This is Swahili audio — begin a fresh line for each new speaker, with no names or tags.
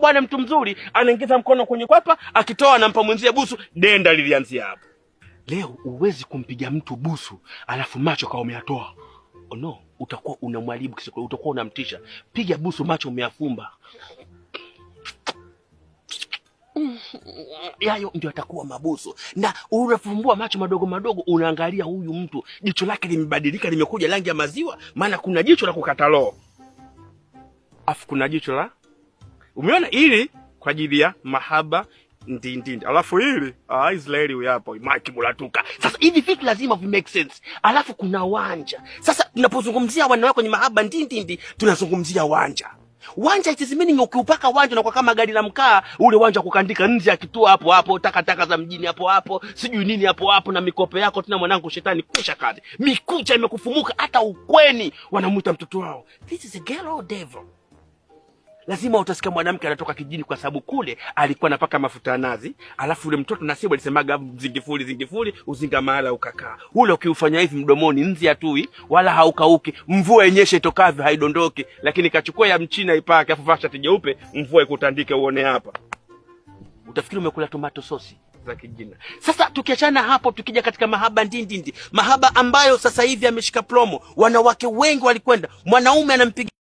Bwana mtu mzuri anaingiza mkono kwenye kwapa, akitoa anampa mwenzie busu. Denda lilianzia hapo. Leo huwezi kumpiga mtu busu alafu macho kawa umeyatoa. Oh no, utakuwa unamharibu kisaikolojia, utakuwa unamtisha. Piga busu macho umeyafumba. Yayo ndio atakuwa mabusu, na unafumbua macho madogo madogo, unaangalia huyu mtu jicho lake limebadilika, limekuja rangi ya maziwa. Maana kuna jicho la kukata roho, afu kuna jicho la umeona, ili kwa ajili ya mahaba ndindindi, alafu hili Israeli huyu hapo Mike Mulatuka. Sasa hivi vitu lazima vi make sense, alafu kuna wanja. Sasa tunapozungumzia wanawake kwenye mahaba ndindindi, tunazungumzia wanja. Wanja, it is meaning ukiupaka wanja unakuwa kama gari la mkaa, ule wanja wa kukandika nje, akitua hapo hapo, takataka za mjini hapo hapo, sijui nini hapo hapo, na mikope yako tena. Mwanangu, shetani kusha kazi, mikucha imekufumuka, hata ukweni wanamuita mtoto wao. This is a girl or devil. Lazima utasikia mwanamke anatoka kijijini, kwa sababu kule alikuwa anapaka mafuta ya nazi, alafu yule mtoto Nasibu alisemaga zingifuli zingifuli uzinga mahala ukakaa. Ule ukiufanya hivi mdomoni, nzi hatui wala haukauki, mvua yenyeshe itokavyo haidondoki, lakini kachukua ya mchina ipake, afu vaa shati jeupe, mvua ikutandike uone hapa, utafikiri umekula tomato sosi za kijina. Sasa tukiachana hapo, tukija katika mahaba ndindindi, mahaba ambayo sasa hivi ameshika promo, wanawake wengi walikwenda, mwanaume anampiga